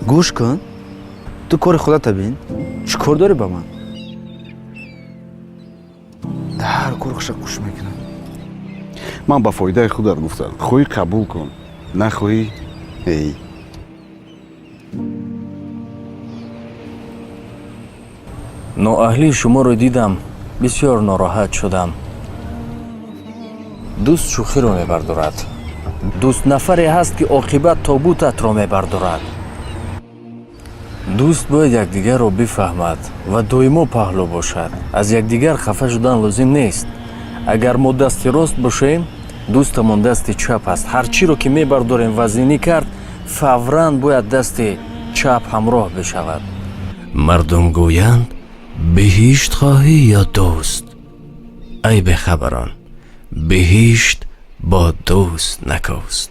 Гӯш кун, ту кори худата бин, чӣ кор дорӣ ба ман? Дар кор хуша қуш мекунам. Ман ба фоидаи худат гуфтам. Хоҳӣ, қабул кун, нахоҳӣ, эй. Ноаҳлии шуморо дидам, бисёр нороҳат шудам. Дӯст шӯхиро мебардорад. Дӯст нафаре ҳаст, ки оқибат тобутатро мебардорад. Дӯст бояд якдигарро бифаҳмад ва доимо паҳлӯ бошад. Аз якдигар хафа шудан лозим нест. Агар мо дасти рост бошем, дӯстамон дасти чап аст. Ҳар чиро ки мебардорем, вазнинӣ кард, фавран бояд дасти чап ҳамроҳ бишавад. Мардум гӯянд: биҳишт хоҳӣ ё дӯст? Ай бехабарон, биҳишт бо дӯст накӯст.